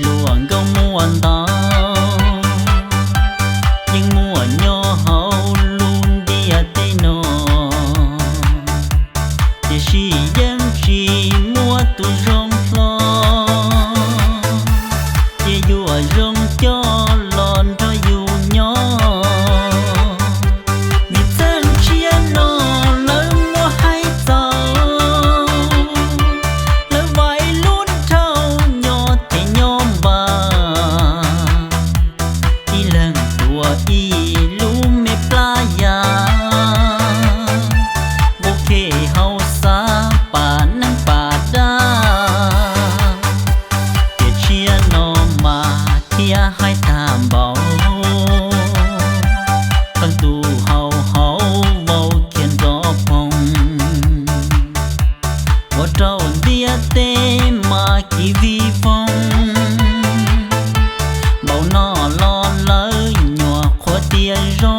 hluas nkauj muaj ntau, yeej muaj nyob hauv lub ntiaj teb no, tiam sis yeej tsis muaj tus zoo hlo, ces yuav zoo coj los nrog yus nyob. Vim txheej tshiab no lawv muab hais txaus, lawv vais lub nrhau nyob tes nyob npam, ib leeg tuav ib lub me plab yas, nqus khem hauv xav pam neeg pam dab. Tiam tshiab no mas thiaj hais tag npaum, qee tus haus hauv vau khiav nrov phoov, ua rau ntiaj teb mas kiv vij voog, npaum no los lawv nyuam qhuav tias zoo.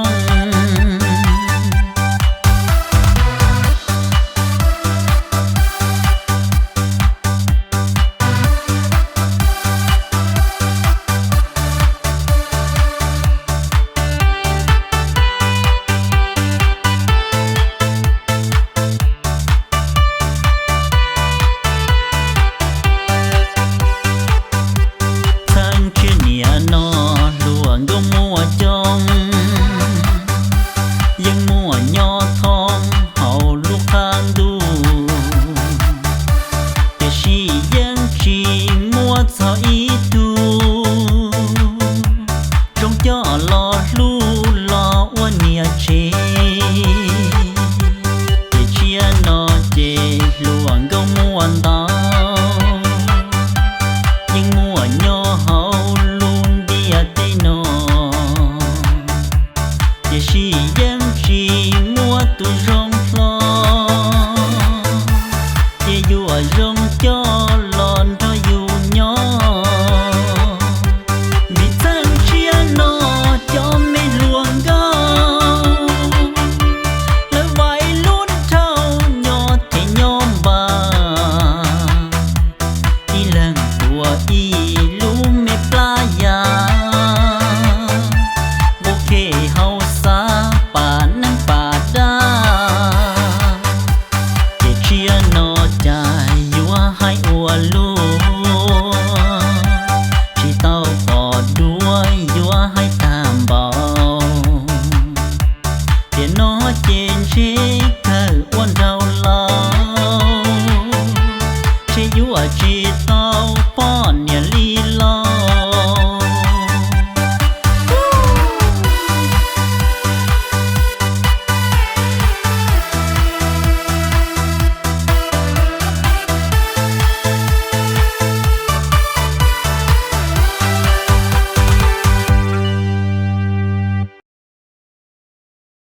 Txheej tshiab niaj no hluas nkauj muaj coob, yeej muaj nyob thoob hauv lub qab ntuj, tiam sis yeej tsis muaj txog ib tug zoo coj los hlub los ua niam tsev. Tiam tshiab no ces hluas nkauj muaj ntau, yeej muaj nyob hauv lub ntiaj teb no, tiam sis yeej tsis muaj tus zoo hlo, ces yuav zoo coj los nrog yus nyob. Vim txheej tshiab no cov me hluas nkauj, lawv vais lub nrhau nyob tes nyob npam, ib leeg tuav ib lub